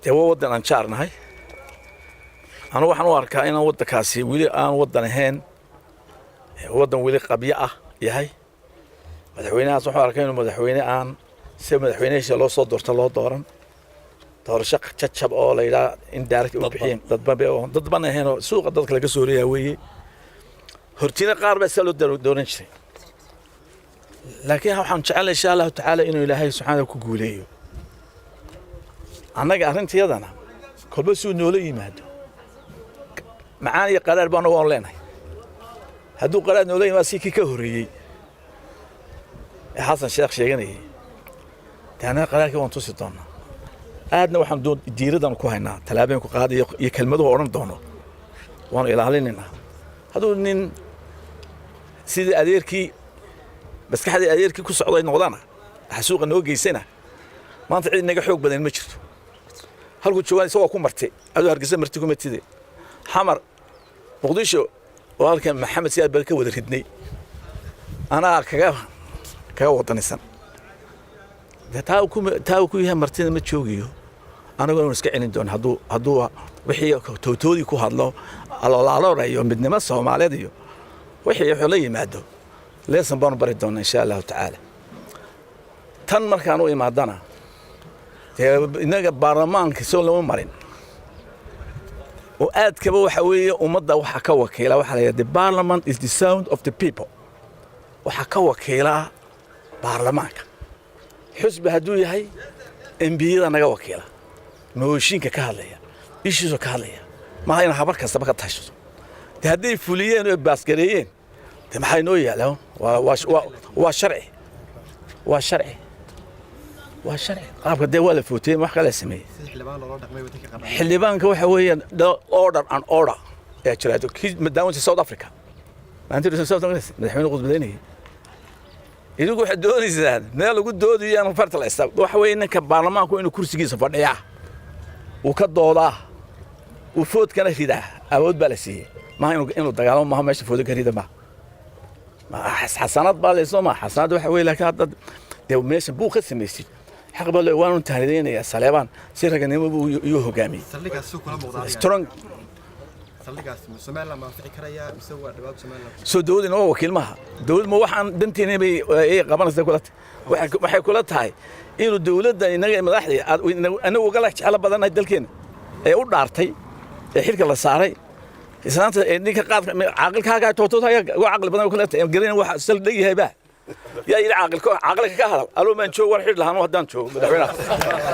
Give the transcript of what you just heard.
Dee waa waddan aan jaarnahay. Anu waxaan u arkaa inaan waddankaasi weli aan waddan ahayn, waddan weli qabyo ah yahay. Madaxweynahaas waxaan arkaa inuu madaxweyne aan si madaxweynahiisa loo soo doorto loo dooran, doorasho jajab oo la yidhaha in direct u bixiyeen dadban ahayn oo suuqa dadka laga soo reeyaa weeye. Hortiina qaar baa sidaa loo dooran jiray, laakiin waxaan jecelnay, insha Allahu tacaala, inuu Ilaahay subxaana ku guuleeyo. Annaga arrintayadana kolba suu noola yimaado, macaan iyo qaraar baa anagu oon leenahay. Hadduu qaraar noola yimaado si kii ka horreeyey ee Xasan Sheekh sheeganayay, dee annaga qaraarkii waan tusi doonaa. Aadna waxaan diiraddan ku haynaa tallaabeen ku qaadayo iyo kelmaduhu odhan doono, waanu ilaalinaynaa. Hadduu nin sidii adeerkii, maskaxdii adeerkii ku socday noqdana, waxa suuqa noo geysana, maanta cid inaga xoog badan ma jirto. Halkuu joogaan isagoo ku martay, aduu Hargeysa marti kuma tide. Xamar, Muqdisho oo halkan Maxamed Siyaad bal ka wada ridnay, anaa kaga wadanisan. Dee taa uu ku yahay martina ma joogayo, anaguna inu iska celin doono hadduu wixii towtoodii ku hadlo, aloolaaloora iyo midnimo Soomaaliyeed iyo wixii wuxuu la yimaado, lesson baanu bari doonaa, insha Allahu tacaala. Tan markaan u imaadana, dee innaga baarlamaanka soo lama marin oo aadkaba waxa weeye ummadda waxaa ka wakiila. Waxaa la yidhaha, "The parliament is the sound of the people." Waxaa ka wakiilaa baarlamaanka. Xusbi hadduu yahay, MP-yada naga wakiila, mooshinka ka hadlaya, ishiisoo ka hadlaya, maaha in habar kastaba ka tashato. De hadday fuliyeen oo baasgareeyeen, de maxaa inoo yaala? Waa sharci, waa sharci, waa sharci. Qaabka dee waa la footeyey, wax kala sameeyey. Sida xildhibaan loola dhaqmay waddanka qardhan. Xildhibaanka waxa weeyaan order and order ayaa jira. Kii maadaama South Africa maanta South Africa madaxweyne khudbadaynayay, idigu waxaad doonaysaan meel lagu doodayo aan farta la istaag. Waxa weeye ninka baarlamaanku inuu kursigiisa fadhiyaa, uu ka doodaa, uu vote-kana ridaa. Awood baa la siiyey. Maaha inuu dagaalamo, maaha meesha foodo ka rida maaha. Xasanad baa leysoo maa xasanad waxa weeye. Laakiin hadda dee meesha buu ka samaysid, xaq baa le, waanu tahnidaynayaa Saleebaan, si raganimo buu iyuu hogaamiyey. Saldhigaas suu kula muuqdaa adiga? Strong. Saldhigaas ma Somaliland ma anfici karaya mise waa dhibaato Somaliland? Soo dowlad inoo wakiil maaha. Dowlad ma waxaan danteena bay ay qabanaysaa kula tahay? Waxay kula tahay inuu dowladda inaga madaxdii inagu uga jeclo badannahay dalkeena ee u dhaartay ee xilka la saaray islaanta ee ninka qaadka caaqilkaaga tootood uga caqli badan kula tahay garan waxa saldhig yahay ba yaa yidhi caaqilka ka hadal aloo maan joog war xidh lahaan haddaan joogo madaxweynaha.